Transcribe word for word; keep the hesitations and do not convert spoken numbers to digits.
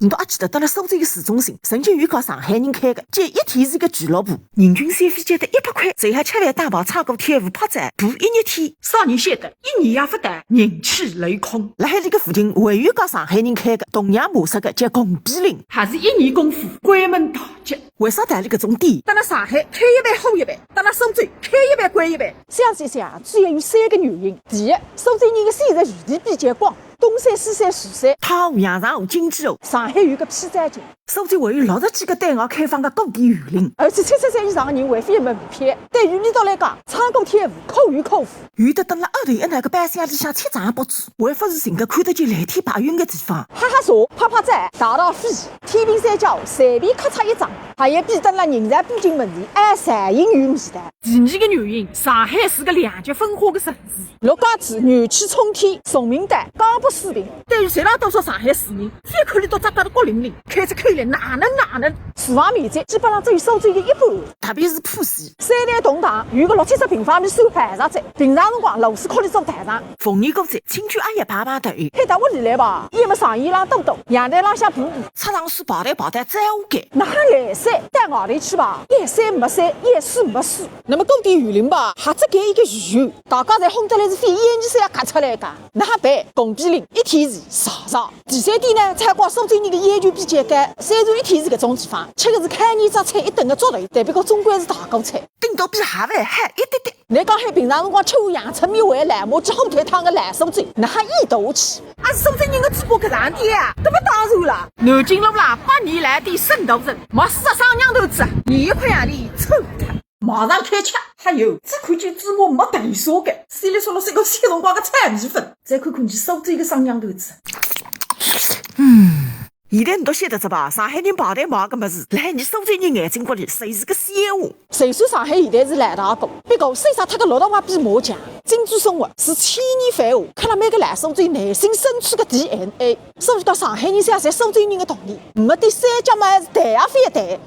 侬阿记得，辣辣苏州个市中心，曾经有一家上海人开个叫一天市个俱乐部，人均消费只得一百块，侪好吃饭、打牌、唱歌、跳舞、拍照，步一日天。啥人晓得，一年也勿到，人去楼空。辣海里个附近还有一家上海人开个，同样模式个，叫伉俪林，还是一年功夫，关门大吉。为啥道理搿种店？辣辣上海开一爿好一爿，辣辣苏州开一爿关一爿。想想想，主要有三个原因。第一，苏州人个选择余地比较广，东山、西山、徐山，太湖、阳澄湖、经济湖。上海有个偏远性，苏州还有六十几个对外开放个古典园林，而且七十岁以上个人还发门票。对于俚笃来讲，唱歌跳舞可有可无。有得蹲辣屋头一脑个包厢里向七张八子，还勿如寻个看得见蓝天白云个地方。哈哈茶、拍拍照、打打飞，天平三角随便咔嚓一张，还要比蹲辣人潮背景门前还要有味道。第二个原因，上海是个两极分化个城市，陆家嘴、元气冲天、崇明岛、江北水平。对于绝大多数上海市民，覅看俚笃扎扎个孤零零，开只口来哪能哪能。住房面积基本上只有苏州个一半，特别是浦西。三代同堂有个六七十平方米算豪宅，平常辰光螺丝壳里做台上。逢年过节，亲眷阿姨排排队，黑到屋里来吧，也没上衣裳多多，阳台浪向布布，擦上水跑台跑台再下该。哪能来三？到外头去吧，要三没三，要四没四。那么古典园林吧，还只盖一个圆圆，大家侪哄得来是飞，眼泪水也潲出来个。哪能办？伉俪林一天市上上。第三点呢，才怪苏州人个要求比较高，虽然一天市搿种地方，吃个是开年只菜一顿个粥头，但不过总归是大锅菜。顶多比盒饭好一点点。侬讲喊平常辰光吃碗阳春面还来，我只好开汤个来苏州，哪能咽得下去？啊，苏州人个嘴巴搿样点啊，搿么当然了。南京路啦，百年老店沈大成，卖四只生羊头子，廿一块洋钿凑脱。马上开吃，还有，只看见芝麻没头沙个，稀里嗦啰是个吃辰光个炒米粉，再看看伊苏州个生羊头子。嗯。 现在侬侪晓得哉吧？上海人排队买个物事，辣伊苏州人眼睛骨里，侪是个笑话。虽说上海现在是老大哥，不过虽说脱个六大牌比麻将，经济生活是千年繁华，刻辣每个老苏州人内心深处个DNA。所以讲，上海人想赚苏州人个同情，没点三脚么是谈也覅谈。